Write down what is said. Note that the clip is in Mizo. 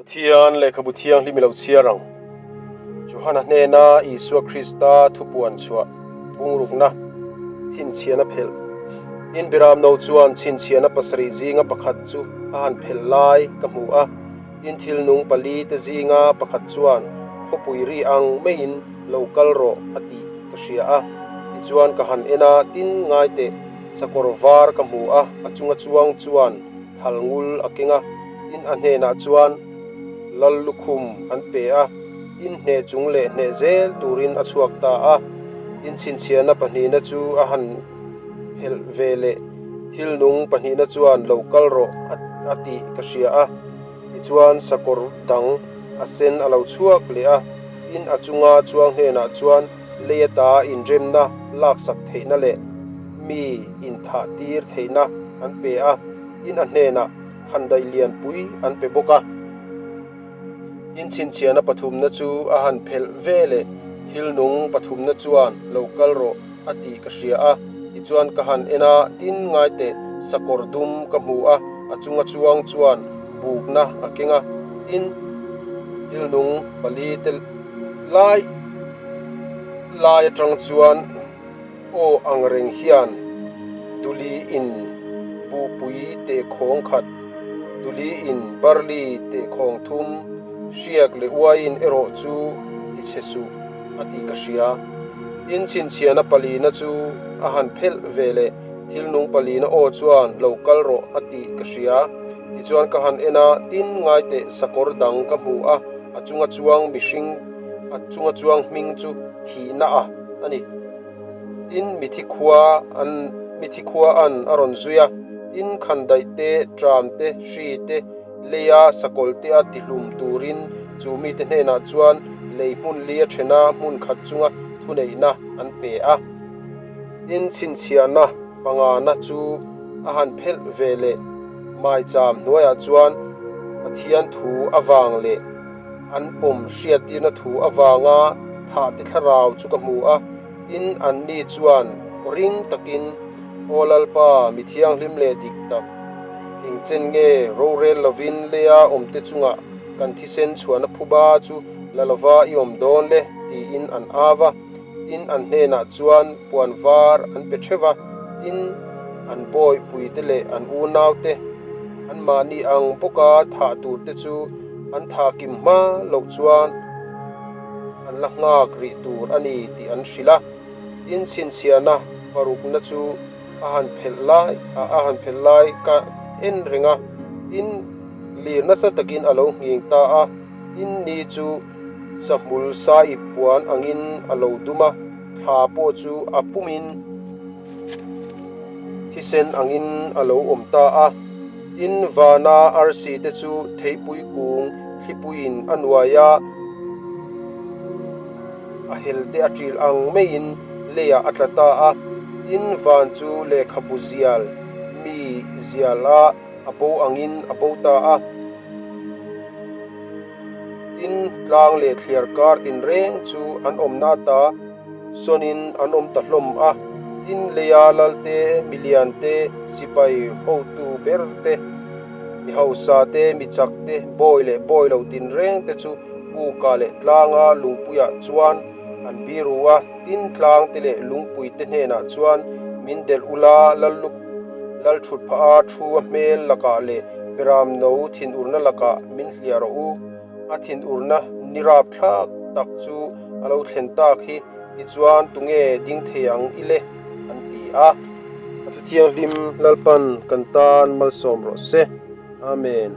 Pathian lehkhabu thianghlim i lo chhiar ang. Johana hnena Isua Krista thupuan chhuah bungrukna chhinchhiahna phelh. Tin, Biramno chuan chhinchhiahna pasarih zinga pakhat chu a han phelh lai ka hmu a. Tin, thil nung pali te zinga pakhat chuan khawpui ri ang maiin lo kal rawh a tih ka hria a. Tichuan ka han en a, tin, ngaiteh sakawr var ka hmu a, a chunga chuang chuan thal ngul a keng a, tin a hnenah chuan lal lukhum an pe a, tin hneh chung leh hneh zel turin a chhuak ta a. Tin chhinchhiahna pahnihna chu a han phelh ve leh thil nung pahnihna chuan lo kal rawh a tih ka hria a, tichuan sakawr dang a sen a lo chhuak leh a, tin a chunga chuang hnenah chuan lei ata inremna laksak theihna leh mi inthah tir theihna an pe a, tin a hnenah khandaih lianpui an pe bawk a. Tin chhinchhiahna pathumna chu a han phelh ve leh thil nung pathumna chuan lo kal rawh a tih ka hria a, tichuan ka han en a, tin ngaiteh sakawr dum ka hmu a, a chunga chuang chuan bukna a keng a, tin thil nung pali te lai lai atang chuan Aw ang reng hian Duli in buhpui teh khawng khat, Duli in barli teh khawng thum, hriak leh uaiin erawh chu ti chhe suh a tih ka hria. Tin chhinchhiahna palina chu a han phelh ve leh thil nung palina aw chuan lo kal rawh a tih ka hria. Tichuan ka han en a, tin ngaiteh sakawr dang ka hmu a, a chunga chuang mihring a chunga chuang hming chu thihna a a ni. Tin, mithi khua an mithi khua an a rawn zui a, tin, khandaih te, tram te, hri te, leia sakawlh te a tihlum turin chu mite hnenah chuan lei hmun li a then a, hmun khat chunga thuneihna an pe a. Tin, chhinchhiahna pangana chu a han phelh ve leh maicham hnuaiah chuan Pathian thu avang leh An pawm hriattirna thu avanga thah te thlarau chu ka hmu a, tin anni chuan aw ring takin, Aw Lalpa, mi thianghlim leh dik tak, engchen nge rorel lovin leia awmte chungah kan thisen chhuahna phuba chu la lova i awm dawn le? tiin an av a. Tin an hnenah chuan puan var an pe theuh va, tin an bawihpuite leh an unaute anmahni ang bawka thah turte chu an thah kim hma loh chuan an la nghak rih tur a ni tih an hrilh a. Tin chhinchhiahna parukna chu a han phelh lai a han phelh lai ka en reng a, tin lir nasa takin a lo nghing ta a, tin ni chu Sahmul saip puan angin a lo dum a, thla pawh chu a pumin thisen angin a lo awm ta a. Tin, vana arsi te chu theipui kung thlipuiin a nuai a, a hel te a ṭil ang maiin leiah a tla ta a. Tin, van chu lehkhabu zial mi zial a, a bo angin a bo ta a. Tin, tlang leh thliar kar tinreng chu an awmna ata sawnin an awm ta hlawm a. Tin, leia lalte, milian te, sipai hotu ber te, mi hausa te, mi chak te, bawi leh bawi lo tinreng te chu puka leh tlanga lungpuiah chuan an biru a. Tin, tlang te leh lungpui te hnenah chuan min delh ula, Lalluk lal thut phah a, thu a hmel lakah leh Beram no thinurna lakah min hliah rawh u. A thinurna ni rap thlak tak chu a lo thlen tak hi, tichuan tunge ding thei ang i le? an ti a. A thu thianghlim Lalpan kan tan malsawm rawh se. Amen.